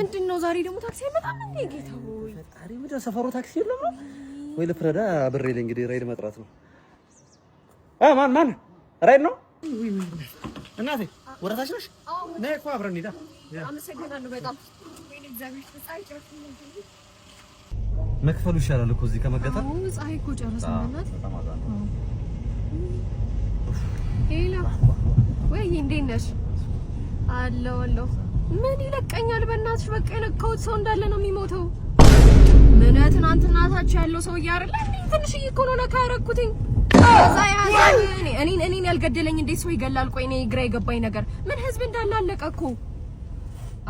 ምንድን ነው ዛሬ ደግሞ ታክሲ አይመጣም እንዴ? ጌታ ሆይ ፈጣሪ፣ ምንድን ነው ሰፈሩ ታክሲ የለም ነው ወይ? ልፍረዳ ብሬ ላይ እንግዲህ ራይድ መጥራት ነው። ማን ማን ራይድ ነው? እናቴ ወረታች ነሽ? ነይ እኮ አብረን እንሂዳ። አመሰግናለሁ በጣም። ወይኔ እግዚአብሔር፣ ፀሐይ ጨርሶ መክፈሉ ይሻላል እኮ እዚህ ከመገተር። አዎ፣ ፀሐይ እኮ ጨረሰን። በእናትህ። Hello፣ ወይ እንዴት ነሽ? አለሁ አለሁ። ምን ይለቀኛል? በእናትሽ በቃ የነካሁት ሰው እንዳለ ነው የሚሞተው። ምን ትናንትና ታች ያለው ሰውዬ አይደለ እንዴ? ትንሽዬ እኮ ነው ነካ ያደረኩትኝ። ከዛ ያዘኝ። እኔን ያልገደለኝ እንዴት ሰው ይገላል? ቆይ እኔ ግራ የገባኝ ነገር ምን ህዝብ እንዳለ አለቀ እኮ።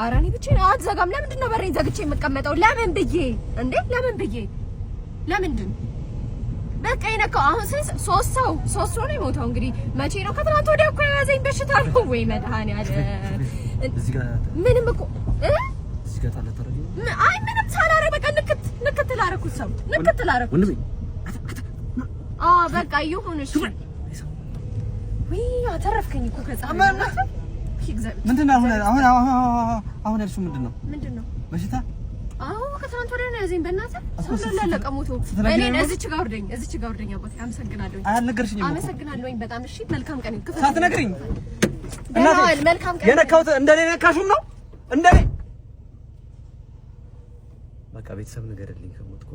ኧረ እኔ ብቻዬን አትዘጋም። ለምንድን ነው በሬን ዘግቼ የምቀመጠው? ለምን ብዬ እንዴ? ለምን ብዬ ለምንድን በቃ የነካው አሁን ስንት ሶስት ሰው ነው የሞተው። እንግዲህ መቼ ነው? ከትናንት ወዲያ እኮ የያዘኝ በሽታ ነው። ወይ መድኃኒዓለም፣ ምንም እኮ እ እዚህ ጋር ጣል ታደርጊ። አይ ምንም ሳላረግ በቃ ንክት ንክት ላረኩት ሰው ንክት ላረኩት። ወንድሜ። አዎ በቃ ይሁን እሺ። ውይ አተረፍከኝ እኮ ከፀሐይ። ምንድን ነው አሁን አሁን አሁን ያልሽው ምንድን ነው? ምንድን ነው? በሽታ። አዎ፣ ከትናንት ወዲያ ነው ያዘኝ። በእናትህ ሰው ላለቀ ሞቶ። እኔን እዚች ጋር አውርደኝ፣ እዚች ጋር አውርደኝ። አባቴ አመሰግናለሁኝ። አልነገርሽኝም እኮ። አመሰግናለሁኝ በጣም። እሺ፣ መልካም ቀን። ክፈት። ሳትነግሪኝ። ደህና ዋል። መልካም ቀን። የነካሁት እንደኔ ነካሹም ነው እንደኔ። በቃ ቤተሰብ ንገርልኝ ከሞትኩ።